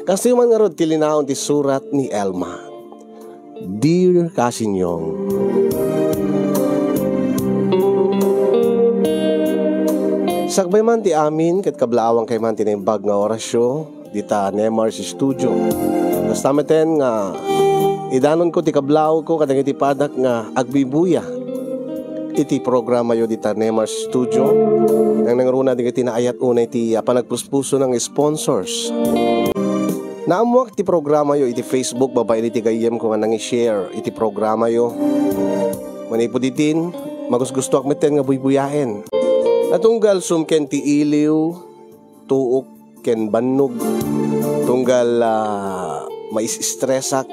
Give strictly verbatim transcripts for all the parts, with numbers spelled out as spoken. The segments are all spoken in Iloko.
Kastoy man ngarud ti linaon ti surat ni Elma. Dear Kasinyong, sakbay man ti amin ket kablaawankay man ti naimbag nga orasyo dita Nemar's Studio. Kasta metten nga idanonko ti kablawko kadagiti padak nga agbuybuya iti programayo dita Nemar's Studio. Nangnangruna dagiti naayat unay ti, ah, panagpuspusona nga sponsors. Naammoak ti programayo iti Facebook babaen iti gayyemko nga nangi-share iti programayo. Manipud itin, magusgustoak metten nga buybuyaen. Natunggal sumken ti iliw, tuok, ken bannog. Tunggal, ah, mais-estresak,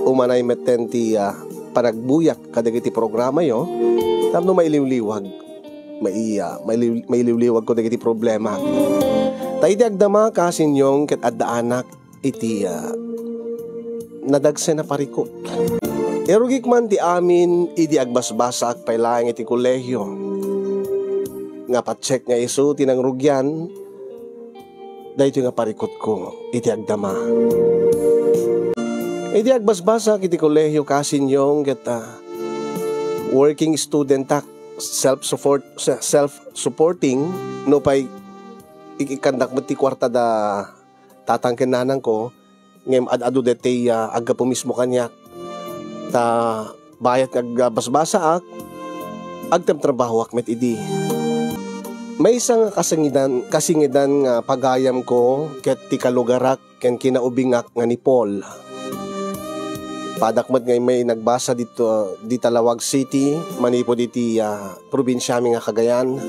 umanay metten ti, ah, panagbuyak kadagiti programayo tapno mailiwliwag, mai-, ah, mailiw-, mailiwliwagko dagiti problema. Ta iti agdama, Kasinyong, ket addaanak iti, ah, nadagsen a parikut. Irugik man ti amin idi agbasbasaak pay laeng iti kolehio. Nga patsek nga isu ti nangrugian daytoy nga parikutko iti agdama. Iti agbasbasaak iti kolehio, Kasinyong, ket, ah, working studentak, self-support, se-, self-supporting, nupay ik-, ikkandak met ti kuarta da tatang ken nanangko, ngem ad-adu daytoy, ah, aggapu mismo kaniak. Ta bayat nga agbasbasaak, agtrabtrabahoak met idi. Maysa nga kasingidan, kasingidan nga pagayamko ket ti kalugarak ken kinaubingak nga ni Paul. Padak met nga immay nagbasa dito, dita Laoag City, manipud iti, ah, probinsiami nga Cagayan.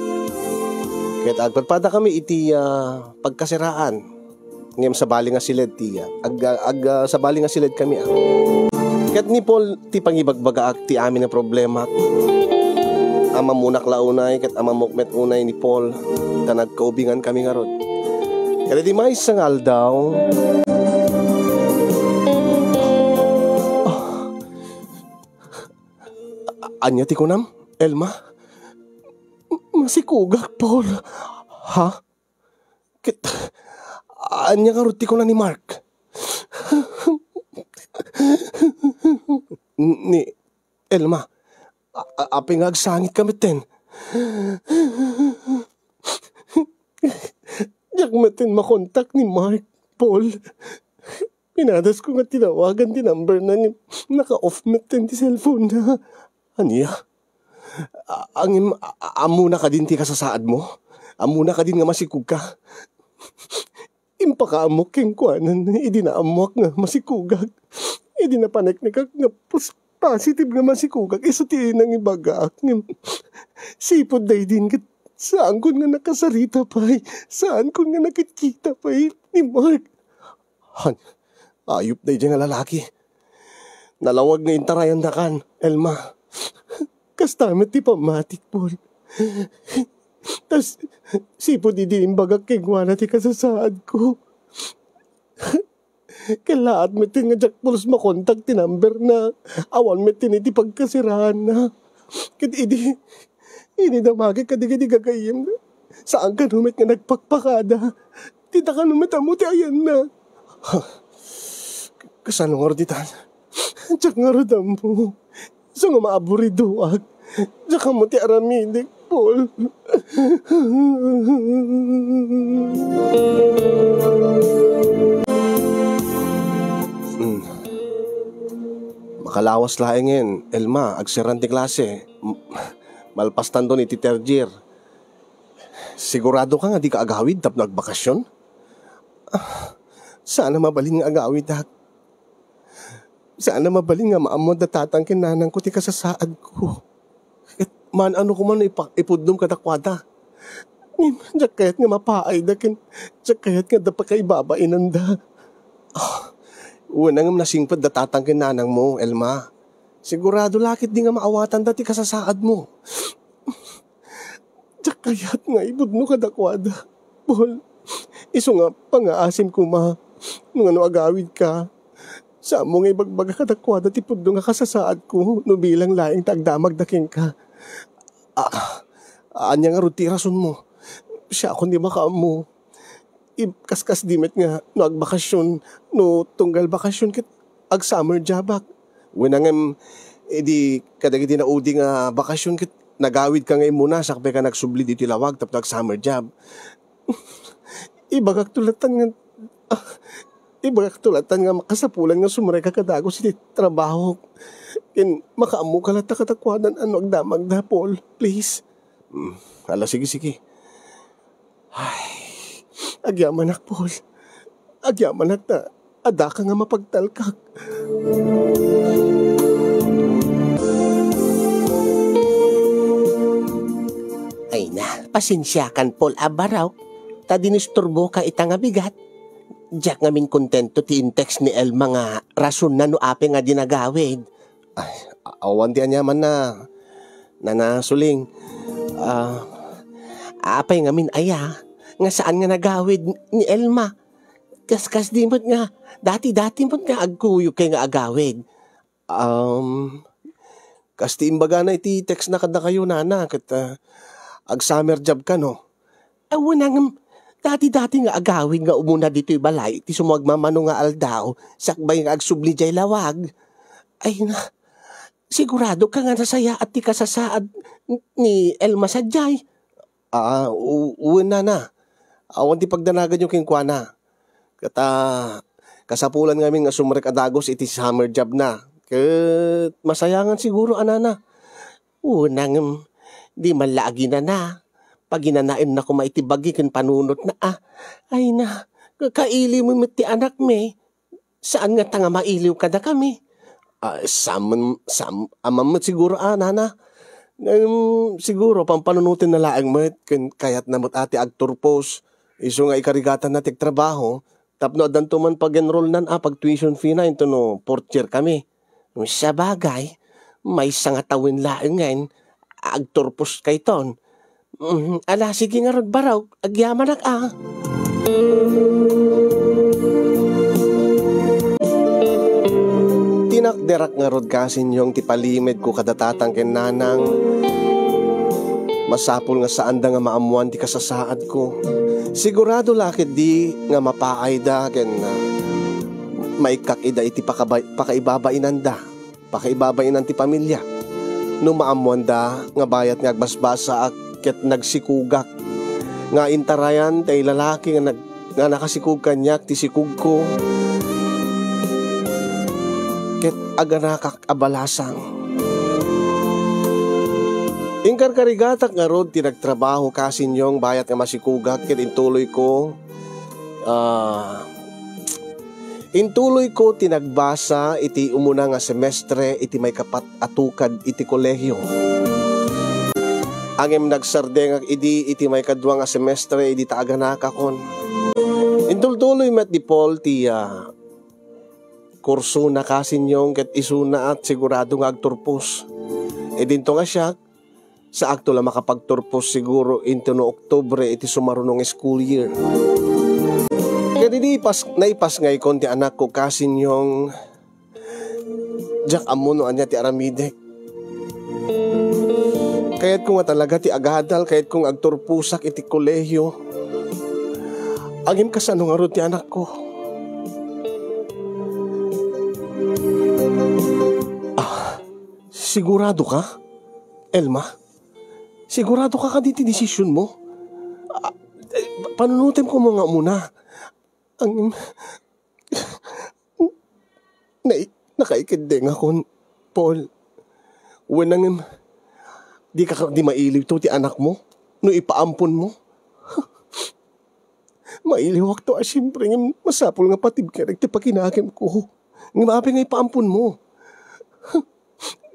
Ket agpadpadakami iti, ah, pagkasiraan. Ngem sabali nga siled ti, ah, ag-, ag-, ah, sabali nga siled kami, ah. Ket ni Paul ti pangibagbagaak ti amin a problemak. Ammunak la unay ket ammok met unay ni Paul, ta nagkaubingan kami ngarud. Ket iti maysa nga aldaw, ah, ania ti kunam, Elma? Masikugak, Paul. Ha? Ket, ania ngarud ti kuna ni Mark? Ni Elma, a-, a-, apay nga agsangitka metten? Diak metten makontak ni Mark, Paul. Pinadasko nga tinawagan ti number na ngem naka-off metten ti cellphone na. Ania? A-, angem, a-, a-, ammona kadin ti kasasaadmo? Ammona kadin nga masikugka? Impakaamok kenkuana idi naammoak nga masikugak. Idi napaneknekak nga pos-, positive nga masikugak, isu ti nangibagak. Ngem sipud daydin ket saankon nga nakasarita pay, saankon nga nakitkita pay ni Mark. Han, ayup daydiay nga lalaki. Nalawag nga intarayandakan, Elma. Kasta met ti pammatik, Paul. Tas, sipud idi imbagak kenkuana ti kasasaadko. Kellaat met nga diak pulos makontak ti number na. Awan met iti pagkasiraanna. Ket idi, idi damagek kadagiti gagayyemna, saan kano met nga nagpakpakada. Dita kano met ammo ti ayanna. Ha? Kasano ngarud ditan? Diak ngarud ammo. Isu nga maaburidoak. Diak ammo ti aramidek, Paul. Hmm. Makalawas laengen, Elma, agserran ti klase. M-, malpastanton iti third year. Sigurado ka nga di ka agawid tapno agbakasyon? Ah, saan a mabalin nga agawidak. Saan a mabalin nga maammo da tatang ken nanangko ti kasasaadko. Ket maan-ano koma no ipa-, ipudnom kadakuada. Ngem diak kayat nga mapaayda ken diak kayat nga adda pakaibabainanda. Ah, wen, ngem nasingpet da tatang ken nanangmo, Elma. Sigurado la ket di nga maawatanda ti kasasaadmo. Diak kayat nga ipudno kadakuada, Paul. Isu nga pangaasim koma no ngano agawidka. Saanmo nga ibagbaga kadakuada ti pudno nga kasasaadko no bilang laeng ta agdamagda kenka. Ah, ania ngarud ti rasonmo? Siakon ti makaammo. Ib-, kaskasdi met nga no agbakasyon, no tunggal bakasyon ket ag-summer jobak. Wen ngem, idi kadagiti naudi nga bakasyon ket nagawidka nga immuna sakbay ka nagsubli ditoy lawag tapno ag-summer job. Ibagakto latta nga, ah, ibagakto latta nga makasapulan nga sumrekka kadagus iti trabahok. Ken makaammoka latta kadakuada no agdamagda, Paul. Please. Mm, ala, sige, sige. Ay, agyamanak, Paul. Agyamanak ta addaka nga mapagtalkak. Ay na, pasensiakan, Paul a Barok, ta dinisturboka ita nga bigat. Diak ngamin kontento ti in-text ni Elma nga rasonna no apay nga di nagawid. Ay, a-, awan ti aniamanna, Nana Suling. Ah, apay ngamin aya nga saan nga nagawid ni Elma? Kaskasdi met nga, dati-dati met nga agkuyogkay nga agawid. Um, kas ti imbagana iti text na kadakayo, Nana, ket, ah, ag-summer job ka, no? Awan ngem, dati-dati nga agawid nga umuna ditoy balay iti sumagmamano nga aldaw, sakbay nga agsubli jay lawag. Ay na, sigurado ka nga nasayaat ti kasasaad ni Elma sadiay? Ah, u-, wen, Nana. Awan ti pagdanaganyo kenkuana. Ket, ah, kasapulan ngamin nga sumrek a dagus iti summer job na. Ket masayangan siguro a, Nana. Wen ngem, di man la aginana. Paginanaenna koma iti bagi ken panunotna a. Ay na, ka-, kailiwmi met ti anakmi. Saan ngata nga mailiw kadakami? Ah, saan, saan, ammom met siguro a, Nana. Ngem, siguro, pampanunotenna laeng met, ken kayatna met a ti agturpos. Isu nga ikarigatanna ti agtrabaho, tapno addanto man pag-enrollnan a pag-tuition fee na intono fourth year kami. Sabagay, maysa nga tawen laengen, agturposkayton. Mhm, ala, sige ngarud, Barok, agyamanak a. Tinakderak ngarud, Kasinyong, ti palimedko kada tatang ken nanang. Masapul nga saanda nga maammoan ti kasasaadko. Sigurado la ketdi nga mapaayda ken, ah, maikkak ida iti pakabay-, pakaibabainanda, pakaibabainan ti pamilya. No maammoanda nga bayat nga agbasbasaak ket nagsikogak, nga intarayan ti lalaki nga nag-, nga nakasikog kaniak ti sikogko, ket aganakak a balasang. Inkarkarigatak ngarud ti nagtrabaho, Kasinyong, bayat nga masikogak ket intuloyko, ah, intuloyko ti nagbasa iti umuna nga semestre iti maikapat a tukad iti kolehio. Ngem nagsardengak idi iti maikadua nga semestre idi ta aganakakon. Intultuloy met ni Paul ti, ah, kursona, Kasinyong, ket isuna a sigurado nga agturpos. Idinto nga siak, saakto la makapagturpos siguro intono Oktubre iti sumaruno nga school year. Ket idi pas-, naipasngaykon ti anakko, Kasinyong, diak ammo no ania ti aramidek. Kayatko nga talaga ti agadal, kayatko nga agturposak iti kolehio. Ngem kasano ngarud ti anakko? Ah, sigurado ka, Elma? Sigurado ka kadi ti desisionmo? Ah, eh, panunotem komo nga umuna. Ang, nai-, nakaikeddengakon, Paul. Wen ngem, dika kadi mailiwto ti anakmo no ipaamponmo? Mailiwakto a siempre, ngem masapul nga patibkerek ti pakinakemko. Ngem apay nga ipaamponmo?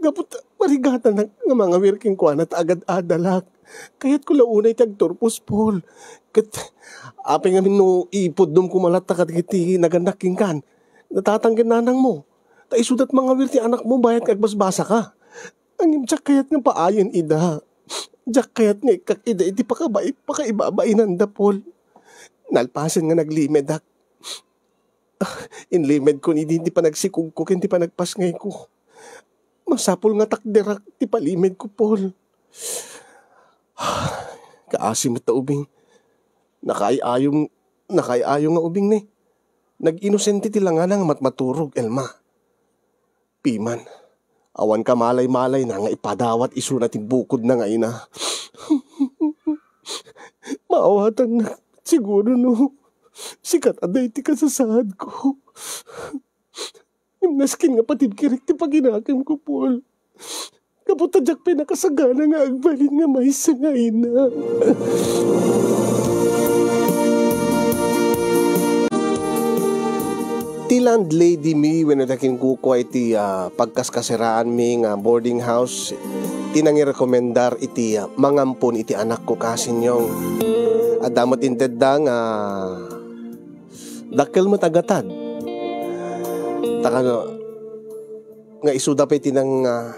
Gapu ta marigatanak nga mangawir kenkuana ta agad-adalak. Kayatko la unay ti agturpos, Paul. Ket apay ngamin no ipuddom koma latta kadagiti nagannak kenkan, natatang ken nanangmo? Ta isudat mangawir ti anakmo bayat nga agbasbasaka. Ngem diak kayat nga paayen ida. Diak kayat nga ikkak ida iti pakabai-, pakaibabainanda, Paul. Nalpasen nga naglimedak. Inlimedkon idi ti panagsikogko ken ti panagpasngayko. Masapul nga takderak ti palimedko, Paul. Kaasi met ta ubing, nakaay-ayom nakaay-ayo nga ubing ni. Nag-inosente ti langana nga matmaturog, Elma. Piman, awan kamalay-malayna nga ipadawat isuna ti bukodna nga ina. Maawatannak siguro no sika ta daytoy kasasaadko. Ngem nasken nga patibkerek ti pakinakemko, Paul. Gapu ta diak pay nakasagana nga agbalin nga maysa nga ina. Ti landlady mi wenno ti akinkukua iti, ah, pagkaskaseraanmi nga boarding house, ti nangirekomendar iti, ah, mangampon iti anakko, Kasinyong. Adda met intedda nga dakkel met a gatad. Ta kano, nga isuda pay ti nang, ah,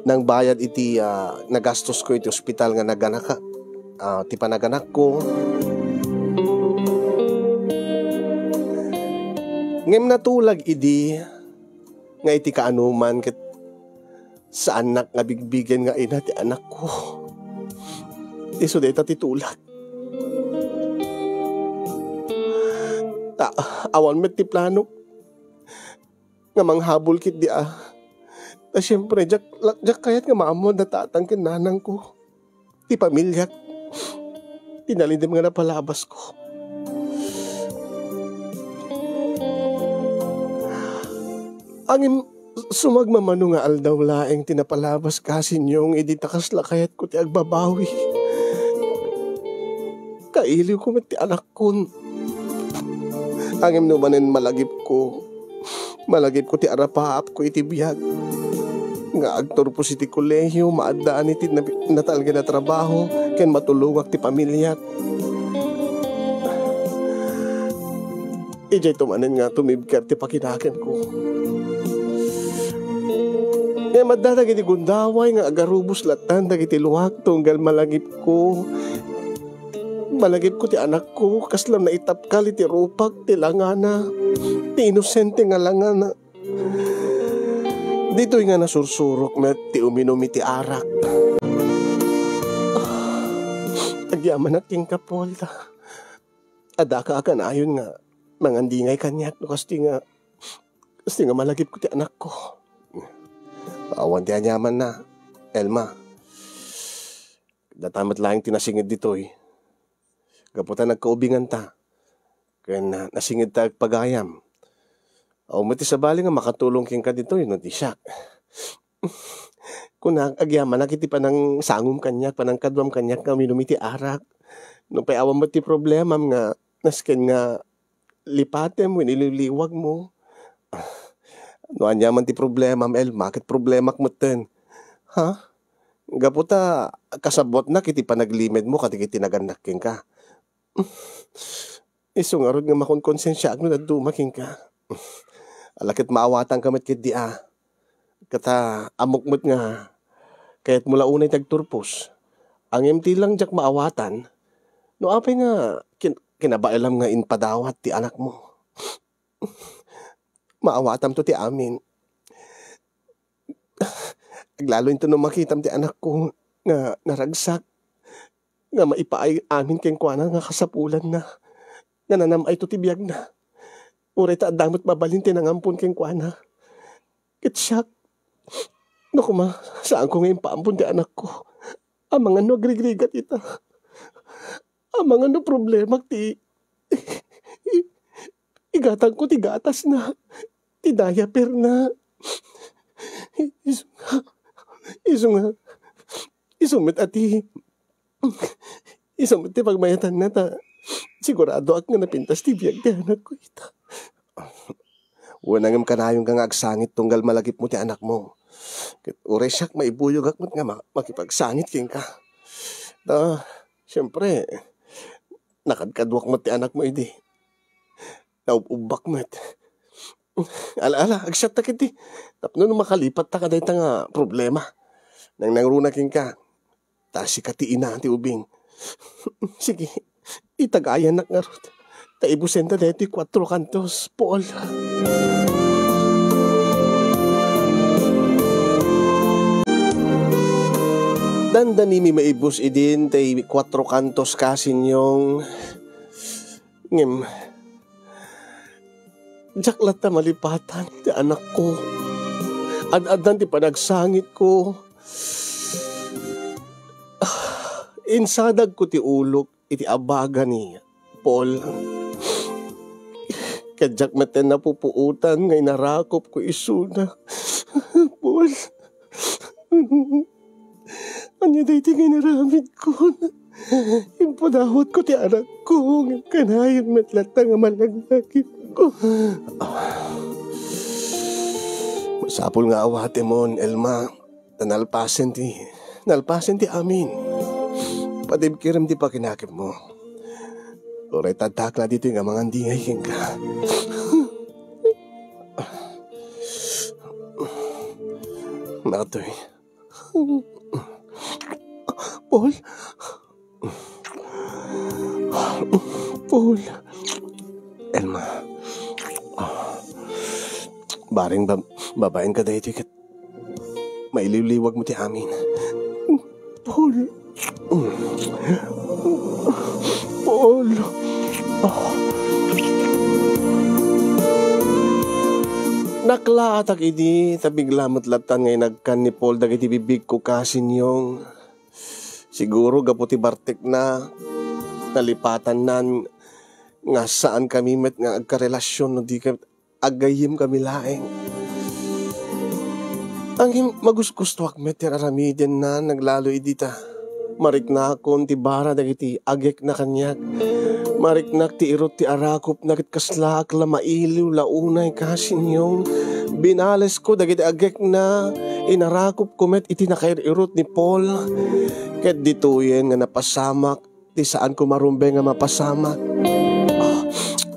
nangbayad iti, ah, nagastosko iti ospital nga naganaka-, ah, ti panaganakko. Ngem natulag idi nga iti kaanuman ket saannak nga bigbigen nga ina ti anakko. Isu dayta ti tulag. Ta, awan met ti plano nga manghabol ketdi a. Ta siempre, diak, la-, diak kayat nga maammo da tatang ken nanangko. Ti pamiliak. Ti nalinteg nga napalabasko. Ngem sumagmamano nga aldaw laeng ti napalabas, Kasinyong, idi ta kasla kayatko ti agbabawi. Kailiwko met ti anakkon. Ngem no manen malagipko, malagipko ti arapaapko iti biag nga agturpos iti kolehio, maaddaanmi ti na-, natalged a trabaho, ken matulongak ti pamiliak. Idiay to manen nga tumibker ti pakinakemko. Ngem adda dagiti gundaway nga agarubos lattan dagiti luak tunggal malagipko. Malagipko ti anakko, kasla naitapkal iti rupak ti langana, ti inosente nga langana. Ditoy nga nasursurok met ti uminum iti arak. Agyamanak kenka, Paul, ta adda ka a kanayon nga mangandingay kaniak no kasti nga, kasti nga malagipko ti anakko. Awan ti aniamanna, Elma. Data met laeng ti nasinged ditoy. Gapu ta nagkaubinganta, ken, ah, nasingedta agpagayam. Awan met ti sabali nga makatulong kenka ditoy no di siak. Kunak, agyamanak iti panangsangom kaniak, panangkaduam kaniak nga uminum iti arak. Nupay awan met ti problemam nga nasken nga lipatem wenno iliwliwagmo. No aniaman ti problemam, Elma, ket problemak metten. Ha? Gapu ta kasabbuatnak iti panaglimedmo kadagiti nagannak kenka. Isu ngarud nga makonkonsensiaak no dadduma kenka. Ala ket maawatanka met ketdi a. Ket, ah, ammok met nga kayatmo la unay ti agturpos. Ngem ti lang diak maawatan, no apay nga kin-, kinabaelam nga impadawat ti anakmo. Maawatamto ti amin. Aglalo inton no makitam ti anakko nga naragsak, nga maipaay amin kenkuana nga kasapulanna, nga nanam-ayto ti biagna. Uray ta adda met mabalin ti nangampon kenkuana. Ket siak, no koma, saanko nga impaampon ti anakko. Amangan no agrigrigat ita. Amangan no problemak ti igatangko ti gatasna, ti diaperna. Isu nga, isu nga, isu met a ti, isu met ti pagmayatanna ta siguradoak nga napintas ti biag ti anakko ita. Wen, ngem kanayonka nga agsangit tunggal malagipmo ti anakmo. Ket uray siak, maibuyogak met nga ma-, makipagsangit kenka. Ta, siempre, nakadkaduak met ti anakmo idi. Naub-ubbak met. Ala, ala, agsiatta ketdi. Tapno no makalipatta kadayta nga problema. Nangnangruna kenka. Ta sika ti ina ti ubing. Sige, itagayannak ngarud. Ta ibusenta daytoy kuatro kantos, Paul. Dandanimi maibus idin tay kuatro kantos, Kasinyong. Ngem, diak latta malipatan ti anakko. Ad-addan ti panagsangitko. Insadagko ti ulok iti abaga ni Paul. Ket diak metten napupuotan nga inarakupko isuna. Paul, ania daytoy nga inaramidko? Impudawatko ti anakko, ngem kanayon met latta nga malaglagiwko. Masapul nga awatemon, Elma. Ta nalpasen ti, nalpasen ti amin. Patibkirem ti pakinakemmo. Uray ta addak la ditoy nga mangandingay kenka. Matoy. Paul. Paul. Elma. Ah. Bareng bab-, babaenka daytoy ket mailiwliwagmo ti amin. Paul. Paul. Ah. Naklaatak idi, ta bigla met lattan nga inagkan ni Paul dagiti bibigko, Kasinyong. Siguro gapu ti bartekna, nalipatannan nga saan kami met nga agkarelasion no di ket agayyem kami laeng. Ngem magusgustoak met ti ar-aramidenna, naglalo idi ta mariknakon ti bara dagiti agekna kaniak. Mariknak ti irut ti arakupna ket kaslaak la mailiw la unay, Kasinyong. Binalesko dagiti agekna, inarakupko met iti nakair-irut ni Paul. Ket ditoyen nga napasamak ti saanko marumbeng nga mapasamak. Ah,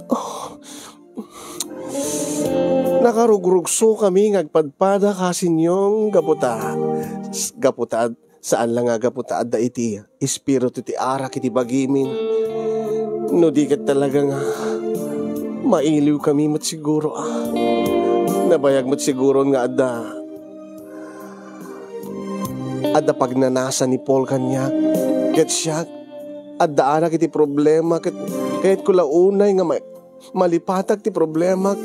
ah. Nakarugrugso kami nga agpadpada, Kasinyong, gapu ta, gapu ta ad-, saan la nga gapu ta adda iti espiritu ti arak iti bagimi. No di ket talaga nga mailiw kami met siguro, ah. Nabayag met siguro nga adda, adda pagnanasa ni Paul kaniak. Ket siak, adda arak iti problema, ket kayatko la unay nga ma-, malipatak ti problemak.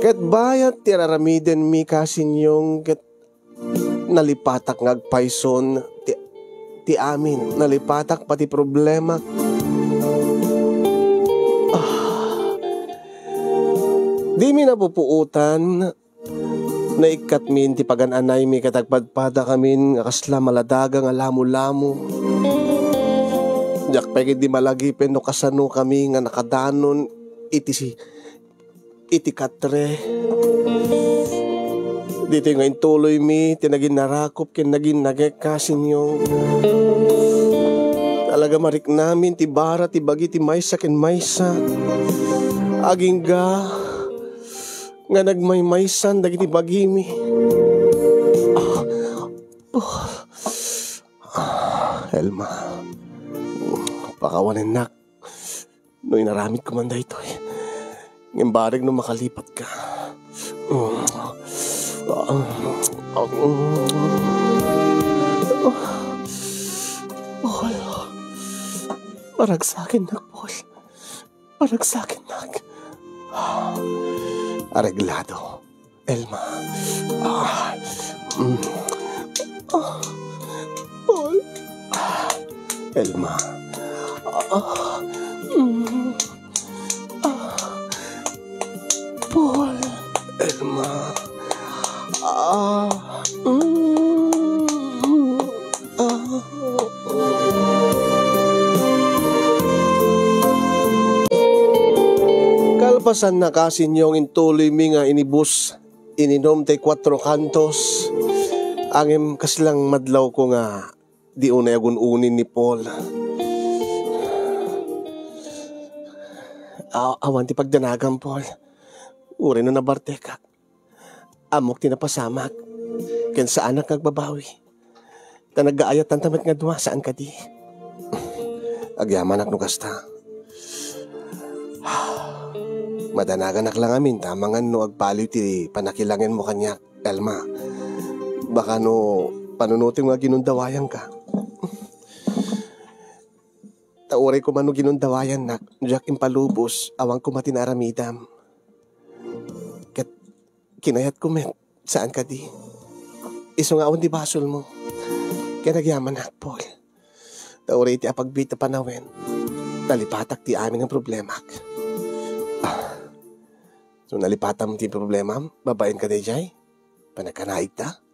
Ket bayat ti ar-aramidenmi, Kasinyong, ket nalipatak nga agpayson ti, ti amin. Nalipatak pati problemak. Ah. Dimi napupuotan, naikkatmin ti pagan-anaymi ket agpadpadakamin nga kasla maladaga nga lamolamo. Diak pay ketdi malagipen no kasano kami nga nakadanon iti si-, iti katre. Ditoy nga intuloymi ti nagin narakop ken nagin nagek, Kasinyong. Talaga mariknamin ti bara ti bagi ti maysa ken maysa. Agingga nga nagmaymaysan dagiti bagimi. Ah, oh. Ah, Elma, pakawanennak no inaramidko man daytoy. Ngem bareng no makalipatka. Paul, paragsakennak, Paul. Paragsakennak. Areglado. Elma. Ah. Mm. Ah. Paul. Ah. Elma. Ah. Mm. Ah. Paul. Elma. Ah. Mm. Ah. Kalpasanna, Kasinyong, intuloymi nga inibus, ininom tay Cuatro Cantos. Ngem kaslang madlawko nga di unay agun-unin ni Paul. A-, awan ti pagdanagam, Paul. Uray no nabartekak. Ammok ti napasamak, ken saanak nga agbabawi. Ta naggaayat tanta met nga dua, saan kadi? Agyamanak no kasta. Madanaganak la ngamin ta amangan no agpaliw ti pannakilangenmo kaniak, Elma. Baka no panunotem nga aginundawayanka. Ta Uray koma no ginundawayannak, diak impalubos, awan koma ti naaramidam. Ket kinayatko met, saan kadi? Isu nga awan ti basolmo. Ket agyamanak, Paul. Ta uray iti apagbiit a panawen, nalipatak ti amin nga problemak. Ah, so nalipatam ti problemam, babaen ka daydiay? Panagkanaigta?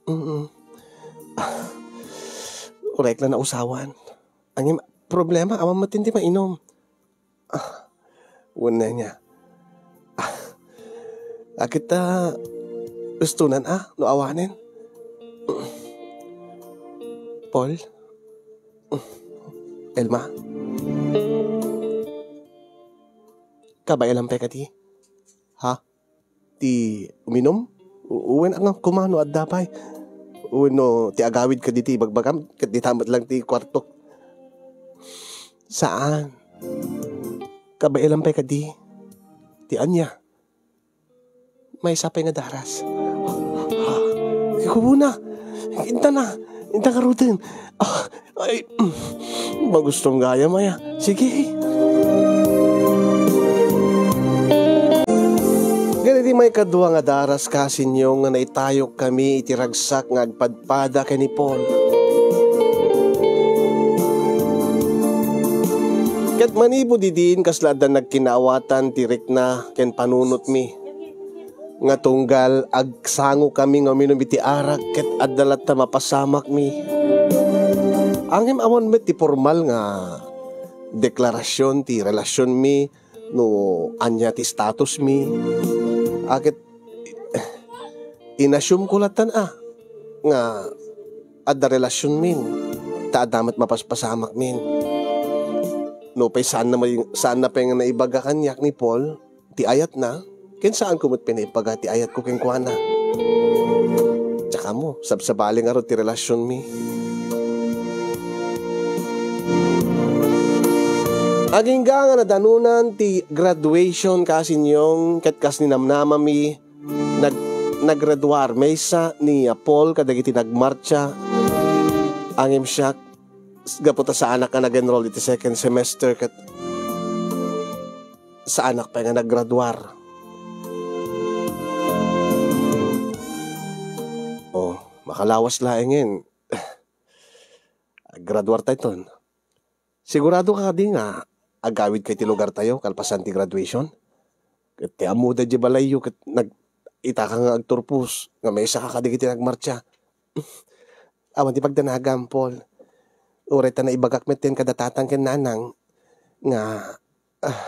Mm. Ah, urayek la nausawan. Ngem problema, awan met ti mainom. Ah, wenno ania. Ah, a ket ta, ustonan a, no awanen. Paul? Elma? Kabaelam pay kadi? Ha? Ti uminum? U-, wen, anga, koma no adda pay. Wenno ti agawid kadi ti ibagbagam, ket dita met lang ti kuartok. Saan? Kabaelam pay kadi? Ti ania? Maysa pay nga daras. Ha? Ikubuna. Intana. Inta ngaruden. Ah, ay, mm. Magustom gayam aya. Sige. Ngem iti maikadua nga daras, kasinyo, nga naitayok kami iti ragsak nga agpadpada ken ni Paul. Ket manipud idin, kasla adda nagkinaawatan ti rikna ken panunotmi. Nga tunggal agsango kami nga uminum iti arak ket adda latta mapasamakmi. Ngem awan met ti pormal nga deklarasion ti relasionmi no ania ti statusmi. A ket inasumko lattan a nga adda relasionmin ta adda met mapaspasamakmin. Nupay saanna may-, saanna pay nga naibaga kaniak ni Paul, ti ayatna, ken saanko met pay naibaga ti ayatko kenkuana. Tsaka mo, sabsabali ngarud ti relasionmi. Agingga nga nadanunan ti graduation, kasinyo, ket kas ni namnamami, nag-, naggraduar maysa ni Paul kadagiti nagmartsa. Ngem siak, gapu ta saanak nga nag-enroll iti second semester ket saanak pay nga naggraduar. Oh, makalawas laengen. Aggraduar tayton. Sigurado ka kadi nga agawid kay ti lugar tayo kalpasan ti graduation? Ket ti ammoda diay balayyo ket nag-, itaka nga agturpos nga maysa ka kadagiti nagmartsa. Awan ti pagdanagam, Paul. Uray ta naibagak met ken kada tatang ken nanang nga, ah,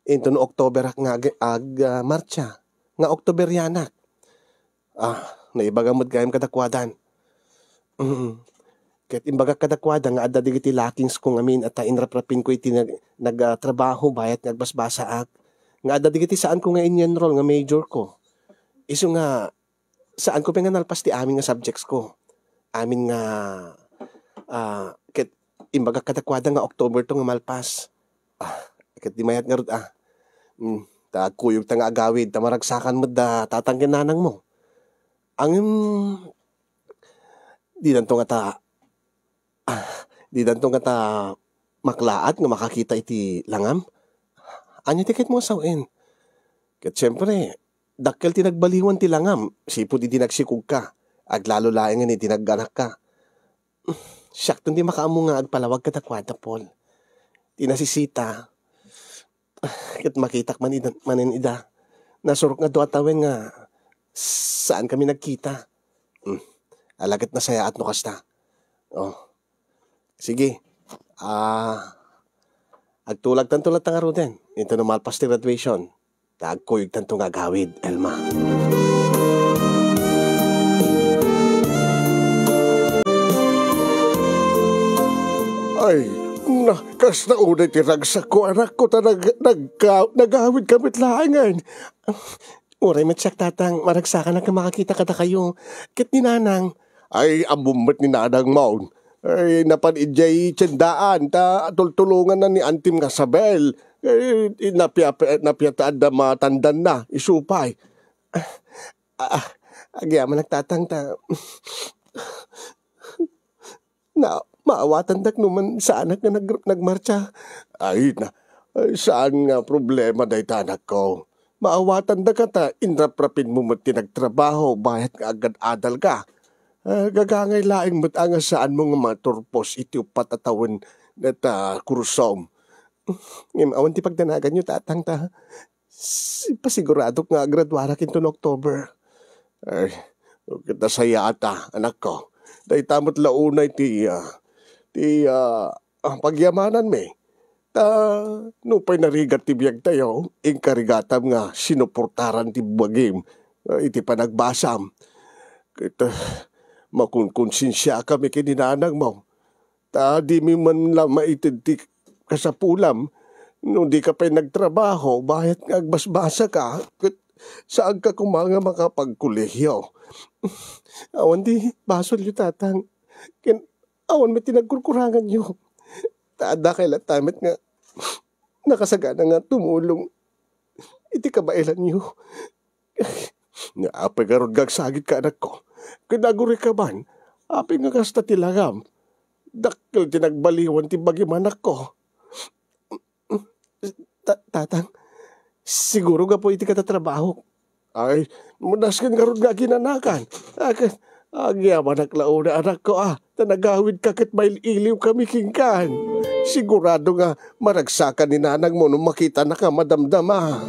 inton October ak nga ag-, ag-, ah, martsa, nga Octoberianak. Ah, naibaga met gayam kadakuadan. Mm. Ket imbagak kadakuada nga adda dagiti lakingsko ngamin a ta inraprapinko iti nag-, nag-, ah, trabaho bayat nga agbasbasaak. Nga adda dagiti saanko nga in-enroll nga majorko. Isu nga, saanko pay nga nalpas ti amin nga subjectsko. Amin nga, ah, ket imbagak kadakuada nga October to nga malpas. Ah, ket di mayat ngarud, ah. Mm, ta agkuyogta nga agawid, ta maragsakan met da tatang ken nanangmo. Ngem, didanto ngata, ah, didanto ngata maklaat nga makakita iti langam? Ania ti kayatmo nga sawen? Ket siempre, dakkel ti nagbaliwan ti langam, sipud idi nagsikogka, aglalo laengen idi nag-anakka. Siakton ti makaammo nga agpalawag kadakuada, Paul. Ti nasisita, ket makitak man ida, manen ida. Nasurok nga dua tawen nga saan kami nagkita. Hmm. Ala ket nasayaat no kasta. Oh. Sige. Ah, agtulagtanto latta ngaruden. Inton no malpas ti graduation, ta agkuyogtanto nga agawid, Elma. Ay, na, kasta unay ti ragsakko, anakko, ta nag-, nagka-, nagawid ka met laengen. Uray met siak, tatang, maragsakanak nga makakita kadakayo. Ket ni nanang? Ay, ammom met ni nanangmon. Ay, napan idiay tiendaan, ta tultulonganna ni antim nga Sabel. Ay, napia-, napia ta adda matandanna, isu pay. Ah, ah, agyamanak, tatang, ta na-, Maawatandak no man saanak nga nag-, nagmartsa. Ay, na, ay, saan nga problema dayta, anakko. Maawatandaka ta inraprapinmo met ti nagtrabaho bayat nga agad-adalka. Ah, gagangay laeng met a nga saanmo nga maturpos iti uppat a tawen dayta kursom. Ngem awan ti pagdanaganyo, tatang, ta s-, pasiguradok nga agraduarak inton October. Ay, ket nasayaat, anakko. Dayta met la unay ti, ah, ti, ah, ah, pagyamananmi. Ta nupay narigat ti biagtayo, inkarigatam nga sinuportaran ti bagim, ah, iti panagbasam. Ket, ah, makunkonsensiakami ken ni nanangmo. Ta dimi man la maited ti kasapulam no dika pay nagtrabaho bayat nga agbasbasaka ket saanka koma nga makapagkolehiyo. Awan ti basolyo, tatang. Ken awan met ti nagkurkuranganyo. Ta addakay latta met nga nakasagana nga tumulong iti kabaelanyo. Apay ngarud nga agsagitka, anakko? Ket nagurika man, apay nga kasta ti langam? Dakkel ti nagbaliwan ti bagim, anakko. Ta-, tatang, siguro gapu iti katatrabahok. Ay, nasken ngarud nga aginanakan. Ag-, agyamanak la unay, anakko, a, ta nagawidka ket mail-iliwkami kenkan. Sigurado nga maragsakan ni nanangmo no makitana nga madamdama.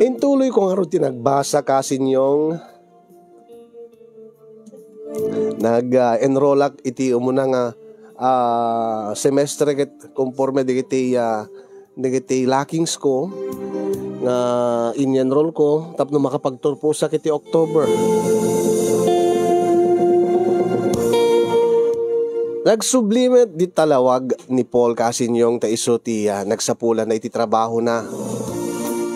Intuloyko ngarud ti nagbasa, Kasinyong. Nag, ah, enrollak iti umuna nga, ah, semestre ket konforme dagiti, ah, dagiti lackings ko nga in-enroll ko tapno makapagturposak iti October. Nagsubli met di talawag ni Paul Kasinyong ta isu ti, ah, nagsapulanna iti trabahona.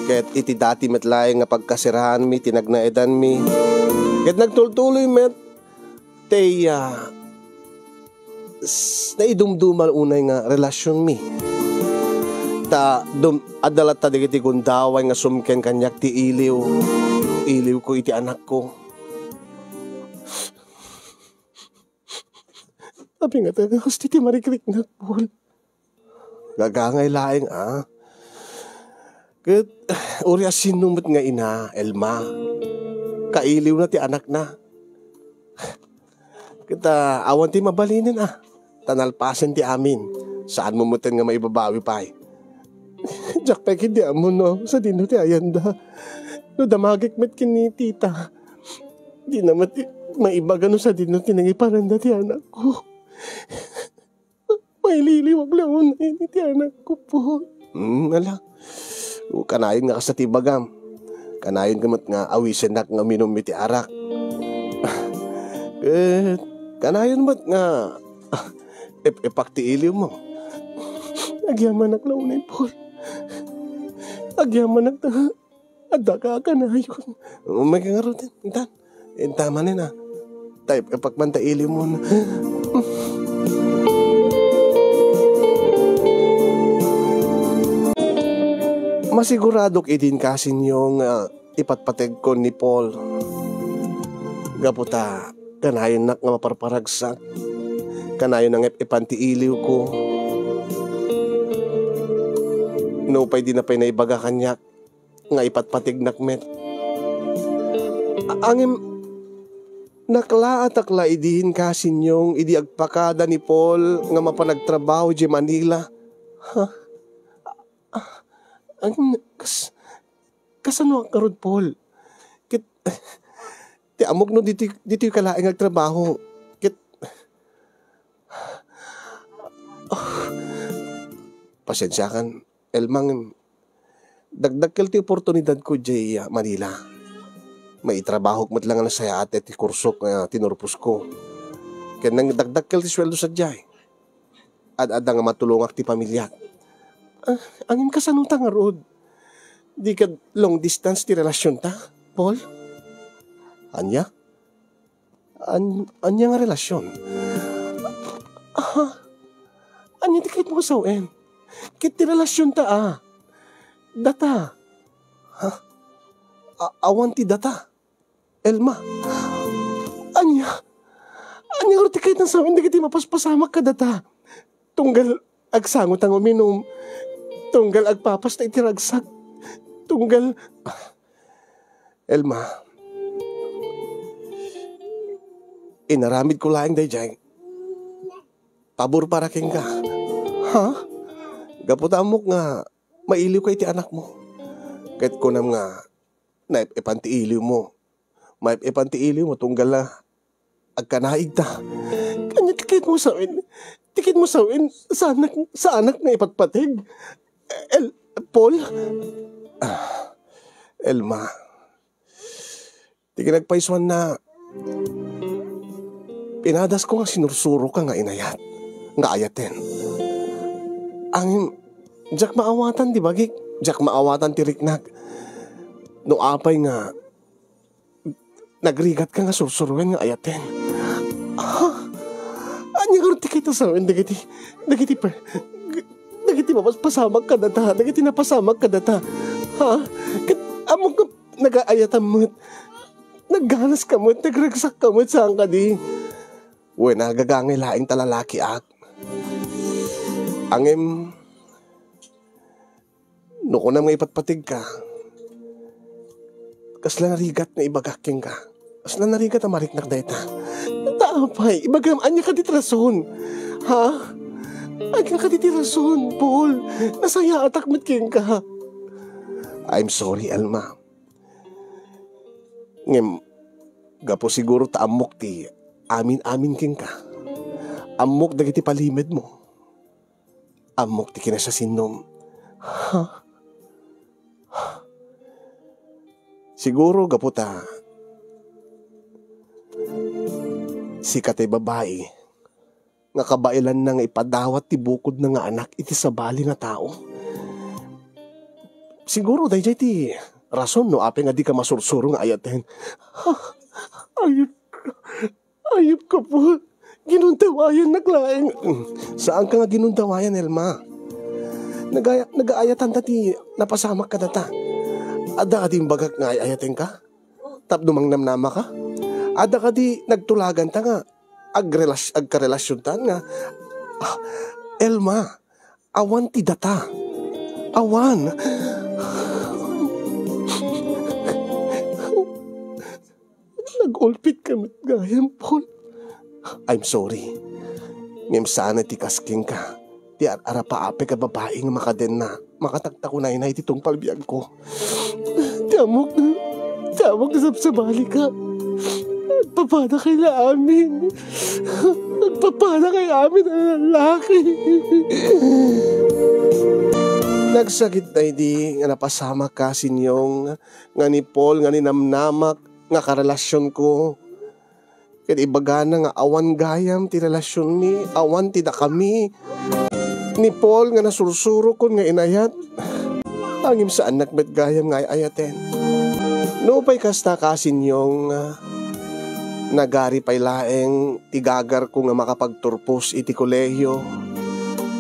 Ket iti dati met laeng nga pagkasiraanmi ti nagnaedanmi, ket nagtultuloy met ti, ah, s-, naidumduma unay nga relasionmi. Ta dum-, adda latta dagiti gundaway nga sumken kaniak ti iliw, iliwko iti anakko. Apay nga ta, kasta ti marikriknak, Paul? Gagangay laeng, a. Ket, uray a sino met nga ina, Elma. Kailiwna ti anakna. Ket, a, awan ti mabalinen, a. Ta nalpasen ti amin. Saanmo metten nga maibabawi pay. Diak pay ketdi ammo no sadino ti ayanda. No damagek met ken ni tita, dina met i-, maibaga no sadino ti nangiparanda ti anakko. Maililiwak la unay iti anakko, Paul. Hmm, ala. O, kanayon nga kasta ti ibagam. Kanayon ka met nga awisennak nga uminum iti arak. Ket kanayon met nga ep-epak ti iliwmo. Agyamanak la unay, Paul. Agyamanak ta addaka a kanayon. Umayka ngarud, intan. Inta manen, a. Ta ep-epak man ta iliwmo. Masiguradok idin, Kasinyong, a, ipatpategko ni Paul. Gapu ta kanayonnak nga maparparagsak. Kanayon nga ep-epan ti iliwko. Nupay dina pay naibaga kaniak nga ipatpategnak met. A-, angem, naklaatak la idin, Kasinyong, idi agpakada ni Paul nga mapan agtrabaho idiay Manila. Ha? A-, angem, kas-, kasano ngarud, Paul? Ket, ti ammok no ditoy, ditoyka laeng agtrabaho. Ket, pasensiakan, Elma, ngem dakdakkel ti oportunidadko idiay, ah, Manila. Maitrabahok met la nga nasayaat ti kursok nga tinurposko. Ken nang-, dakdakkel ti sueldo sadiay. Ad-adda nga matulongak ti pamiliak. Ah, angem kasano ta ngarud? Di kad long distance ti relasionta, Paul? Ania? An-, ania nga relasyon? Aha? Ania ti kayatmo nga sawen? Ket ti relasyonta a data. Ha? A-, awan ti data. Elma. Ania? Ania ngarud ti kayatna sawen dagiti mapaspasamak kadata? Tunggal agsango ta nga uminum. Tunggal agpapasta iti ragsak. Tunggal, Elma, inaramidko laeng daydiay pabor para kenka. Ha? Gapu ta ammok nga mailiwka iti anakmo. Ket kunam nga, naip-ipan ti iliwmo. Maip-ipan ti iliwmo tunggal a agkanaigta. Ania ti kayatmo sawen? Ti kayatmo sawen, saanak, saanak nga ipatpateg? El, Paul? Ah, Elma. Ti kinagpaysuanna, pinadasko nga sinursuroka nga inayat, nga ayaten. Ngem, diak maawatan ti bagik, diak maawatan ti riknak. No apay nga nagrigatka nga sursuroen nga ayaten. Ah, ania ngarud ti kayatna sawen dagiti, dagiti per-, dagiti mapaspasamak kadata, dagiti napasamak kadata? Ha? Ket ammok nga nagaayatam met. Nagganaska met, nagragsakka met, saan kadi? Wen, agagangay laeng ta lalakiak. Ngem, no kunam nga ipatpategka, kasla narigat nga ibagak kenka. Kasla narigat a mariknak dayta. Ta apay, ibagam, ania kadi ti rason? Ha? Ania kadi ti rason, Paul? Nasayaatak met kenka. I'm sorry, Elma. Ngem, gapu siguro ta ammok ti amin-amin kenka. Ammok dagiti palimedmo. Ammok ti kinasiasinom. Ha? Siguro gapu ta sika ti babai nga kabaelanna nga ipadawat ti bukodna nga anak iti sabali nga tao. Siguro daydiay ti rason no apay nga dika masursuro nga ayaten. Ha? Ayup ka. Ayup ka, Paul. Ginundawayannak laeng. Mm, saanka nga ginundawayan, Elma. Nagaya-, nagaayatanta ti napasamak kadata. Adda kadi imbagak nga ay-ayatenka? Tapno mangnamnamaka? Adda kadi nagtulaganta nga agrelas-, agkarelasyontan nga, ah, Elma, awan ti data. Awan. Nag-ulpitka met gayam, Paul. I'm sorry. Ngem saan ti kas kenka ti ar-arapaapek a babai nga makadenna, makatagtakunayna iti tungpal biagko. Ti ammok, ti ammok nga sabsabalika. Nagpapanakay la amin. Nagpapanakay amin a lalaki. Nagsakit daydi nga napasamak ka, Sinyong, nga ni Paul nga ninamnamak nga karelasyonko. Ket ibagana nga awan gayam ti relasyonmi, awan ti dakami ni Paul nga nasursurokon nga inayat. Ngem saannak met gayam nga ay-ayaten. Nupay kasta, Kasinyong, nagari pay laeng ti gagarko nga makapagturpos iti kolehio.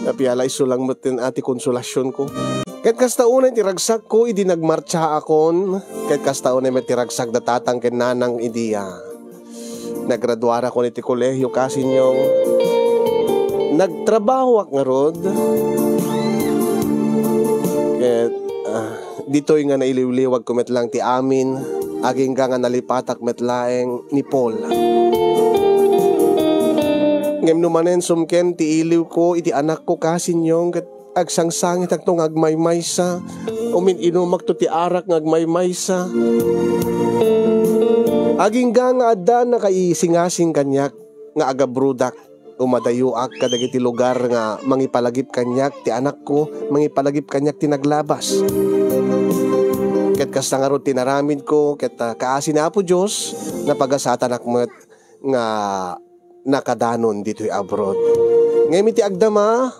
Apay la, isu lang met ti konsolasionko. Ket kasta unay ti ragsakko idi nagmartsaakon, ket kasta unay met ti ragsak da tatang ken nanang idi, ah, nagraduarakon iti kolehio, Kasinyong. Nagtrabahoak ngarud. Ket, ah, ditoy nga nailiwliwagko met lang ti amin, agingga nga nalipatak met laeng ni Paul. Ngem no manen sumken ti iliwko iti anakko, Kasinyong, ket agsangsangitakto nga agmaymaysa, umin-inumakto ti arak nga agmaymaysa. Agingga nga adda nakaisingasing kaniak nga agabrodak, umadayoak kadagiti lugar nga mangipalagip kaniak ti anakko, mangipalagip kaniak ti naglabas. Ket kasta ngarud ti naramidko, ket, ah, kaasi ni Apo Dios, napagasatanak met nga nakadanon ditoy abroad. Ngem iti agdama,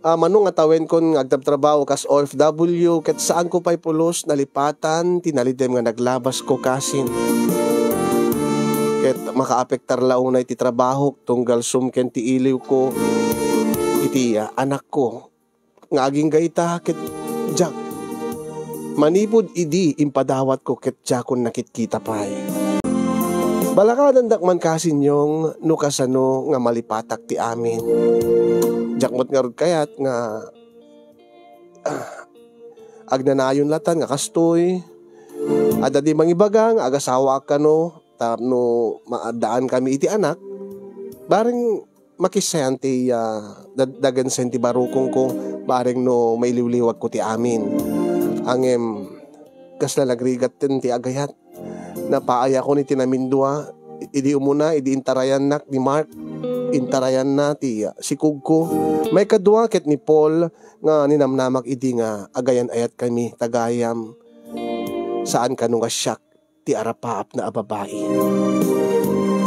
ah, mano nga tawenkon nga agtrabtrabaho kas O F W, ket saanko pay pulos nalipatan ti nalidem nga naglabasko, Kasin. Ket makaapektar la unay ti trabahok tunggal sumken ti iliwko iti, ah, anakko nga agingga ita ket diak manipud idi impadawatko ket diakon nakitkita pay. Balakadandak man kasin, Nyong, no kasano nga malipatak ti amin. Diak met ngarud kayat nga, ah, agnanayon latan nga kastoy. Adda di mangibaga nga agasawaak kano tapno maaddaan kami iti anak. Bareng makissayan ti, ah, dad-, dagen sen ti barukongko, bareng no mailiwliwagko ti amin. Ngem, kasla nagrigaten ti agayat. Napaayakon iti namindua, idi umuna, idi intarayannak ni Mark, intarayanna ti, ah, sikugko. Maikadua ket ni Paul nga ninamnamak idi nga agayan-ayatkami, tagayam. Saan kano nga siak ti arapaapna a babai.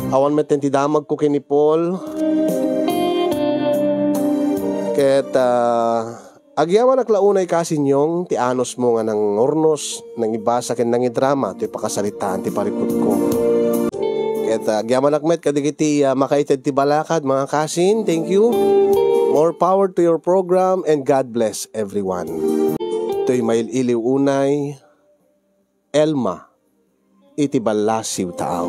Awan metten ti damagko ken ni Paul. Ket, ah, agyamanak la unay kasin, Nyong, ti anusmo nga nangurnos, nangibasa ken nangidrama toy pakasaritaan ti parikutko. Ket, ah, agyamanak met kadagiti, ah, makaited ti balakad, mga kasin. Thank you. More power to your program and God bless everyone. Toy mail-iliw unay, Elma, iti Ballasiw Taaw.